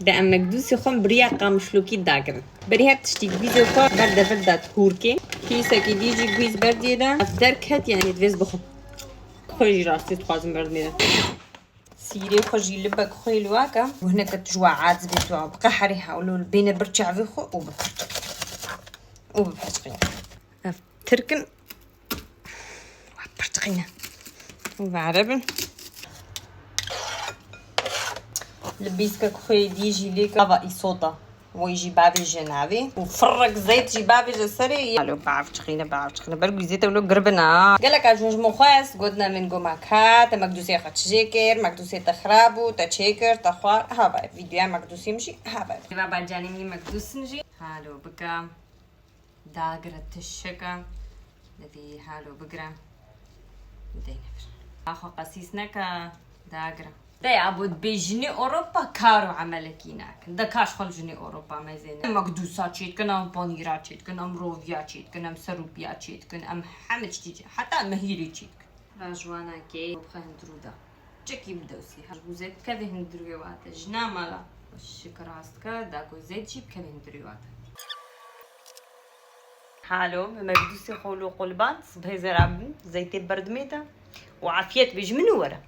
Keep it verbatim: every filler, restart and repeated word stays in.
De em mekdûsê xwe biriya qamişlokî dagirin. Berî her tiştî gûzê xwe ber devir de hûrkê. Pîsekî dî jî gûz berdiyê de. Ev derket, yani divêz bixwe. Xwe jî rastî dixwazim berdimê de. Sîrê xwe jî libek xwe li wake. Û hineke tu ji we aciz bê, tu biqeherî hewlo li bêne bir çavê xwe û bipirçiqî. Û bipirçiqî. Ev tirkin. Pirçiqîne. Û verebin. Li bîskek xwe dî jî lê ava îsota. Wê jî bavêje navê. Û firrek zeyt jî bavêje serê. Alo, bav çixîne, bav çixîne. Ber guzê te wilo girbin ha. Gelek a ji min xwest, gotina min goma ka, te mekdûsê xwe çi jê kir, mekdûsê te xirab bû, te çê kir, te xwar. Hava, vîdeoya mekdûsê min jî hava. Baba canê min mekdûsin jî. Halo, bika. Dagire tişika. Divê halo bigire. Deyne vir. Axwe qesîs neke, dagire. De ya bo dibê jinê Ewropa kar û emelekî nakin. De kaş xwe li jinê Ewropa mezêne. Em mekdûsa çêdikin, em panîra çêdikin, em roviya çêdikin, em serûpiya çêdikin, em heme tiştî çê-, heta em hîrê çêdikin. Rajwana kê, bi xwe hundirû da. Çekî bidewsî. Her bû zêd kevê hundirûyê wate. Jina mala. Şik rast ke, da ku zêd jî bi kevê hundirûyê wate. Halo, me mekdûsê xwe lo qulban, sibhê zera bin, zeytê berdimê de. Û afiyet bê ji min û were.